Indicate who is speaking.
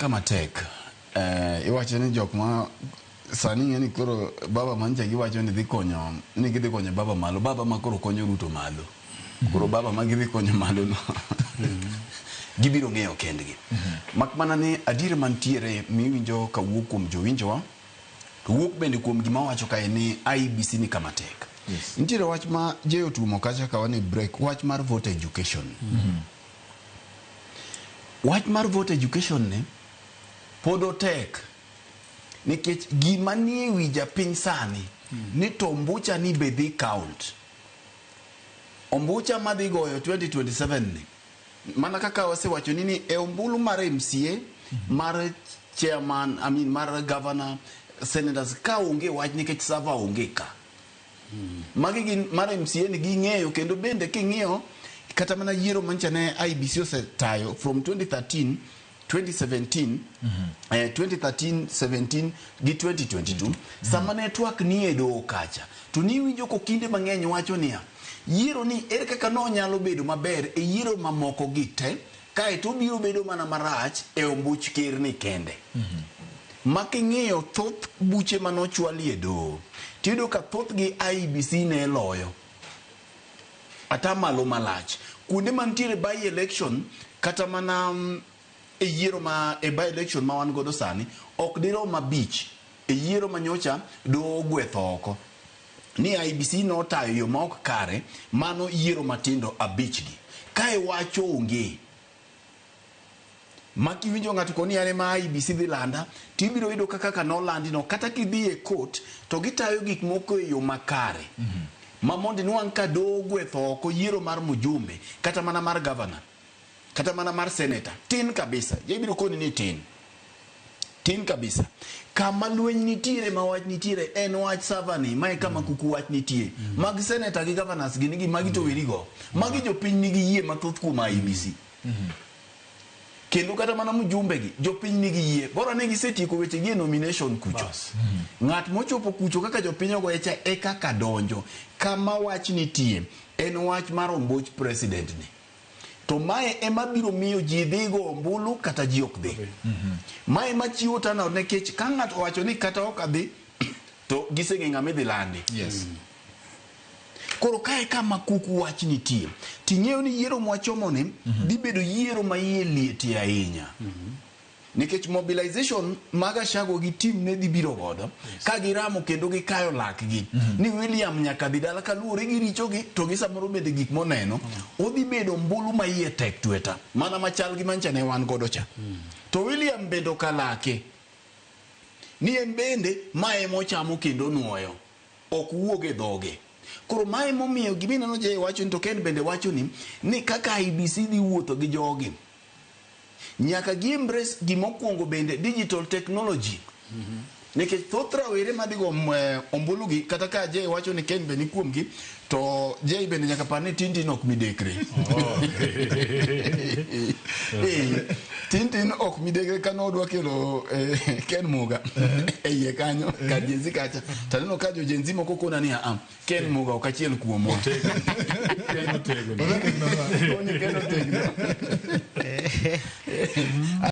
Speaker 1: kama tek. Iwacho ni jok ma sani ing'e ni koro baba mancha giwacho ni dhi konyo ni gidhi konyo baba malo, baba ma koro konyo Ruto malo. Koro baba ma gidhi konyo malo no gibiro ng'eyo kendgi. Mak mana ni adier mantiere miwinjo kawuok kuom jowinjowa to wuok bende kuom gima wacho kae ni IEBC ni kama tek.
Speaker 2: Yes.
Speaker 1: Nitiere wach ma Jay otumo kacha ka wan e break, wach mar voter education. Wach mar voter education ni pod otek nikech gima nie wi japiny sani ni to ombucha ni be dhi count. Ombucha madhi goyo 2027 ni mana kaka wasewacho ni e ombulu mar MCA, mar chairman, I mean mar governor, senators ka onge wach nikech server onge ka. Magi gin mar MCA ni ging'eyo kendo bende king'iyo kata mana yiero mancha ne IEBC osetayo from 2013 2017 2013 17 gi 2022 sama ne twak ni e doho kacha to niwinjo ko kinde mang'eny wacho niya yiero ni ere kaka nonyalo bedo maber e yiero mamoko gi te kaeto obiro bedo mana marach e ombuch ker ni kende. Ma king'iyo thoth buche manochwali e doho tiyudo ka thothgi IEBC ne loyo atamalo malach kuonde mantiere by election kata mana e yiero ma e by election ma wan godo sani ok dirom abich e yiero manyocha doho ogwetho oko ni IEBC notayo yo ma ok kare mano yiero matindo abich gi kae wach onge ma kiwinjo ng'ato koni an ema IEBC dhi landa tibiro yudo ka kaka nolandi no kata kidhi e court to gitayo gik moko e yo makare ma mondo inwang' ka doho ogwetho oko yiero mar mjumbe kata mana mar governor kata mana mar senator tin kabisa ibiro koni ni tin tin kabisa kama lweny nitiere ma wach nitiere en wach server ni mae kama kuku wach nitie mag senator gi governors gin gi magi to werigo magi jopiny nigi yie mathoth kuom IEBC kendo kata mana mjumbe gi jopiny nigi yie bora ne gisetieko weche gi e nomination kucho ng'at mochopo kucho kaka jopiny ogoye cha e kaka donjo kama wach nitie en wach mar ombuch president ni to mae ema biro miyo ji dhi go ombulu kata ji ok dhi mae ema chiwo turnout nikech ka ng'ato owacho ni kata ok adhi to giseng'e ng'ama idhi landi
Speaker 2: Yes.
Speaker 1: Koro kae kama kuku wach nitie ting'eyo ni yiero mwachomo ni dhi bedo yiero ma iye lietie ahinya nikech mobilization mag Gachagua gi team ne dhi biro godo ka giramo kendo gikayo lakgi ni William nyaka dhi dala kaluwore gi richogi to gi samoro bende gik moneno odhi bedo ombulu ma iye tek tweta mana machal gi mancha ne wan godo cha to William bende okalake ni en bende mae mochamo kendo nuoyo ok wuog e dhoge koro mae momiyo gimineno Jay wacho ni to Ken bende wacho ni kaka IEBC dhi wuotho gi jogi nyaka gi embrace gimokwongo bende digital technology nikech thoth rawere madhi go ombulu gi kata ka Jay wacho ni Ken be ni kuomgi to Jay bende nyaka par ni tin tin ok midekre tin tin ok midekre ka nodwa kelo Ken Muga e iye kanyo kar Gen Z kacha taneno ka jo Gen Z moko kona ni a Ken Muga ok achiel kuomwa
Speaker 3: Ken otegno.
Speaker 1: Koni Ken otegno.